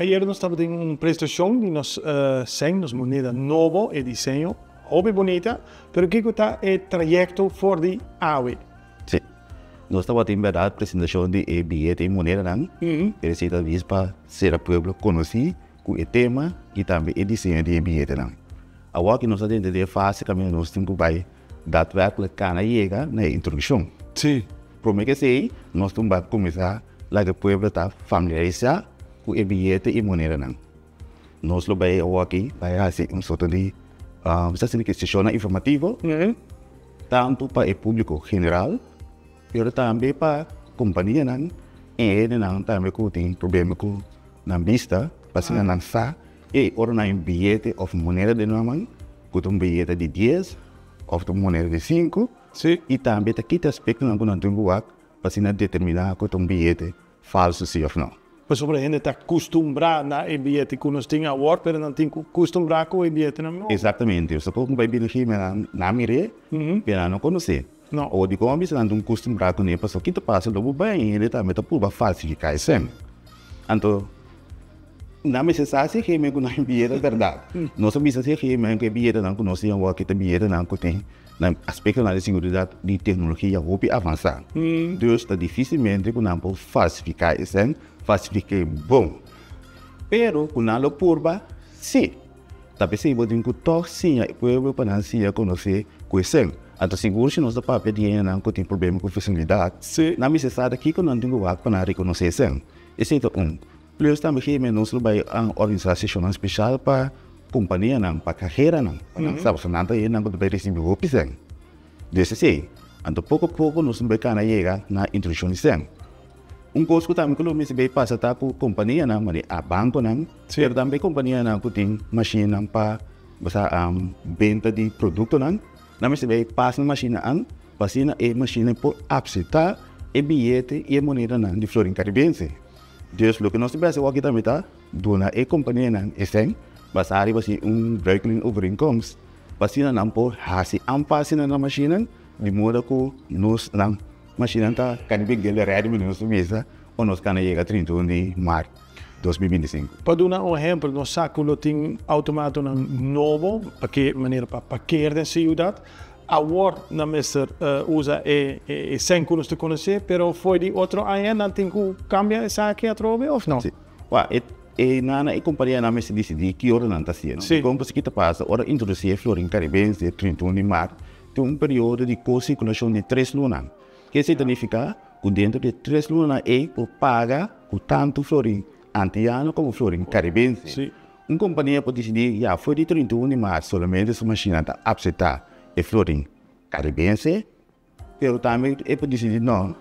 Ayera nos tabatin un presentashon di nos sèn, nos moneda nobo, e diseño hopi bunita, pero kiko ta e trayekto for di awe? Sí, nos tabatin bèrdat presentashon di e biyete i monedanan, pero esei ta bis pa sera pueblo konosí ku e tema i tambe e diseño di e biyetenan. Awor ki nos ta denter di e fase kaminda nos tin ku bai daadwerkelijk kana yega na e introdukshon. Sí. Promé ku esei nos tin bai kuminsá laga e pueblo ta familiarisá ku e biyete i monedanan. Nos lo bai awor aki bai hasi un sorto di sa asina ki seshonnan informativo tantu pa e públiko general pero tambe pa kompanianan i hendenan tambe ku tin problema ku nan bista pa asina nan sa e ora nan un biyete òf moneda den nan man ku ta un biyete di dies òf ta un moneda di sinku i tambe ta kita aspektonan ku nan tin ku wak pa asina determiná ku ta un biyete falsu si òf no. Pasobra hende ta kustumbrá na e biyete ku nos tin awor, pero nan tin ku kustumbrá ku e biyetenan nobo. Eksaktamente. Esta kos ku bai bini aki, nan a mir'é, pero nan no konosé. No. Awor dikon a bisa nan tin kustumbrá kuné? Pasobra ki ta pasa lo bo bai hende tambe ta purba falsifiká esei. Anto nan mester sa si e hende ku nan biyete ta bèrdat. Nos a bisa si e hende ku e biyetenan ku nos tin awor aki ta biyetenan ku tin Na aspektonan di seguridat di teknologia hopi avansá. Dus ta difisilmente ku nan por falsifiká esei, falsifik'é bon. Pero ku nan lo purba, sí. Ta p'esei bo tin ku tòg siña e pueblo pa nan siña konosé ku esei. Anto sigur si nos ta papia di hendenan ku tin problema ku visibilidat, nan mester sa ta kiko nan tin ku wak pa nan rekonosé esei. Esei ta un. Plus tambe heme nos lo bai organisá seshonnan speshal pa kompanianan, pa kajeranan, pa nan sa pasobra nan ta hendenan ku ta bai risibí hopi sèn. Dus esei, anto poko poko nos bai kana yega na introdukshon di sèn. Un kos ku tambe ku lo mester bai pasa ta ku kompanianan, manera a bankonan, pero tambe kompanianan ku tin mashinnan pa bo sa benta di produktonan, nan mester bai pasa mashinnan pa asina e mashinnan por apseptá e biyete i e monedanan di florin karibense. Dus loke nos ta bes awor tambe ta duna e kompanianan e sèn basá riba si un bruikleenovereenkomst pa asina nan por hasi aanpassing na nan mashinnan di moda ku nos nan mashinnan ta karibe gele rèdi manera nos ta bisa o nos kana yega 31 di mart 2025. Pa duna un ehèmpel, nos sa ku lo tin outomatonan nobo pa ke manera pa parkeer den siudat. Awor nan mester usa e sèn ku nos ta konosé, pero fo'i di otro aña nan tin ku kambia esaki atrobe òf no? Sí. Wak, e e nan e kompanianan mester disidí ki ora nan ta hasié. Sí. Dikon pasobra ki ta pasa ora introdusí e florin karibense 31 di mart tin un periodo di ko-sirkulashon di tres luna. Ke esei ta nifiká? Ku dentro di e tres lunanan ei por paga ku tantu florin antiano komo florin karibense. Sí. Un kompania por disidí, ya, for di 31 di mart solamente su mashinnan ta apseptá e florin karibense, pero tambe e por disidí, no,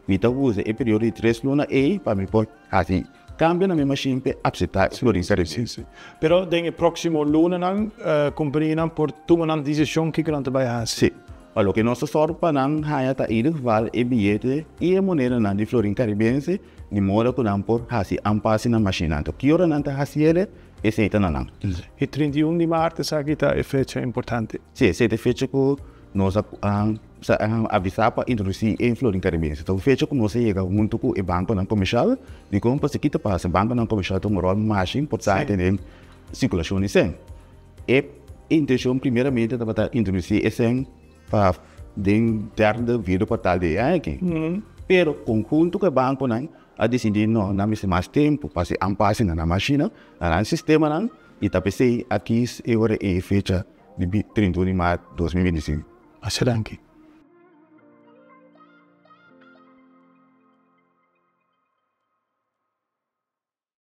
mi ta usa e periodo di tres luna ei pa mi por hasi kambio na mi mashin pa e apseptá e florin karibense. Sí, sí. Pero den e próksimo lunanan kompanianan por tuma nan desishon kiko nan ta bai hasi. Sí. Pa loke nos ta sòru pa nan haña ta ieder geval e biyete i e monedanan di florin karibense Di moda ku nan por hasi aanpasi na mashinnan. Anto ki ora nan ta hasi el, esei ta na nan. E 31 di maart esaki ta e fecha importante. Sí, esei ta e fecha ku nos a avisá pa introdusí e Florin Karibense. Ta un fecha ku nos a yega huntu ku e bankonan komershal. Dikon? Pasobra ki ta pasa? Bankonan komershal ta un ròl masha importante den sirkulashon di sèn. E intenshon primeramente tabata introdusí e sèn Pa den derde vierde kwartal di e aña aki. Pero konhunto ku e bankonan a disidí no, nan mester mas tempu pa hasi aanpassing na nan mashina, na nan sistemanan i ta p'esei a kis e ora ei e fecha di 31 di mart 2025. Masha danki.